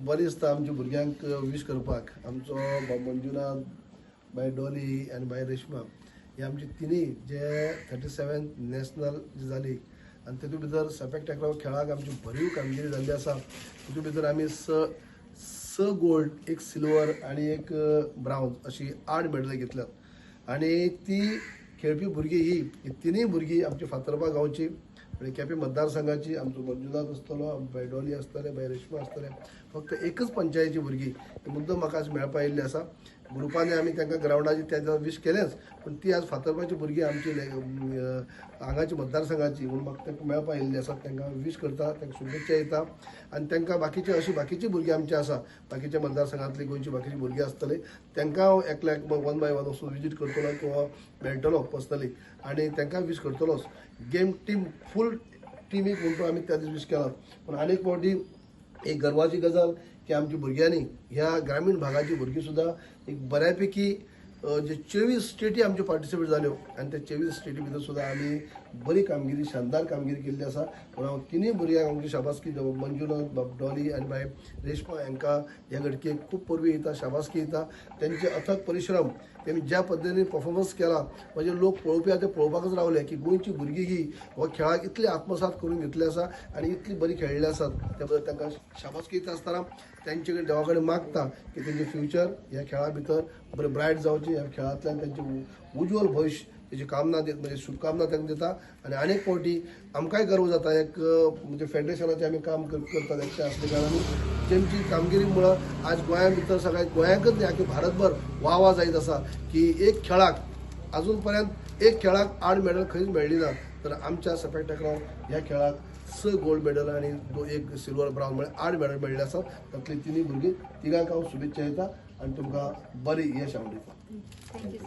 बरें दिसता आमच्या भुरग्यांक वीश करपाक. आमचो मंजुनाथ, बाय डॉली आनी बाय रेश्मा हे आमची तिनूय जे 37 नॅशनल जी जाली आनी तेतूंत भितर सेपेक टॅक्राव खेळाक आमची भरीव कामगिरी जाल्ली आसा. तितूंत भितर आमी स स गोल्ड, एक सिल्वर आनी एक ब्रावन्ज अशी 8 मेडलां घेतल्यात. आनी ती खेळपी भुरगीं ही ही तिनूय भुरगीं आमची फातर्पा गांवची आनी केपें मतदारसंघाची. आमचो मंजुनाथ आसतलो, बाय डॉली आसतले, बाय रेश्मा आसतले, फक्त एकच पंचायतीची भुरगीं. मुद्दम म्हाका आज मेळपा आयिल्ली आसा. ग्रुपांनी आमी तांकां ग्रावंडाचेर त्या वीश केलेंच, पूण ती आज फातर्पाची भुरगीं आमची हांगाची मतदारसंघाची म्हणून म्हाका तांकां मेळपा आयिल्ली आसा. तांकां वीश करता, तांकां शुभेच्छा दिता. आनी तांकां बाकीची अशी बाकीची भुरगीं आमची आसा, बाकीच्या मतदारसंघांतली गोंयची बाकीची भुरगीं आसतली, तांकां हांव एकल्याक वन बाय वन वचून विजीट करतलो किंवा मेळटलो पर्सनली आनी तांकां वीश करतलोच. गेम टीम फूल टिमीक म्हणटो आमी त्या दीस वीश केला. पूण आनीक फावटी एक गर्वाची गजाल की आमच्या भुरग्यांनी ह्या ग्रामीण भागाची भुरगीं सुद्दां एक बऱ्यापैकी जे 24 स्टेटी आमच्यो पार्टिसिपेट जाल्यो आनी त्या 24 स्टेटी भितर सुद्दां आमी बरी कामगिरी, शानदार कामगिरी केल्ली आसा. म्हणून हांव तिनूय भुरग्यांक आमची शाबासकी, मंजुनाथ, बाब डॉली आनी बाय रेश्मा हांकां ह्या घडकेक खूब परबीं दिता, शाबासकी दिता. तेंचे अथक परिश्रम, तेमी ज्या पद्दतीन परफॉर्मन्स केला, म्हणजे लोक पळोवपी आहा ते पळोवपाकच रावले की गोंयची भुरगीं ही हो खेळाक इतली आत्मसात करून घेतली आसा आनी इतली बरी खेळिल्ली आसात. त्या बद्दल तांकां शाबासकी दिता आसतना तेंचे कडेन देवा कडेन मागता की तेंचे फ्युचर ह्या खेळा भितर बरें ब्रायट जावचें, ह्या खेळांतल्यान तेंचें उज्वल भविश्य तेजी कामना दित, म्हणजे शुभकामना तांकां दिता. आनी आनीक फावटी आमकांय गर्व जाता, एक म्हणजे फेडरेशनाचें आमी काम करतात एकटे आसले कारणान तेंची कामगिरी मुळे आज गोंया भितर सगळ्या गोंयांकच न्ही आख्खे भारतभर वाह जायत आसा की एक खेळाक अजून पर्यंत एक खेळाक 8 मेडल खंयच मेळ्ळी ना, तर आमच्या सेपेक टॅक्राव ह्या खेळाक 6 गोल्ड मेडल आनी 1 सिल्वर ब्रावन म्हळ्यार 8 मेडल मेळ्ळे आसात. तातली तिनूय भुरगीं, तिगांक हांव शुभेच्छा दिता आनी तुमकां बरी यश हांव दिता. Thank you.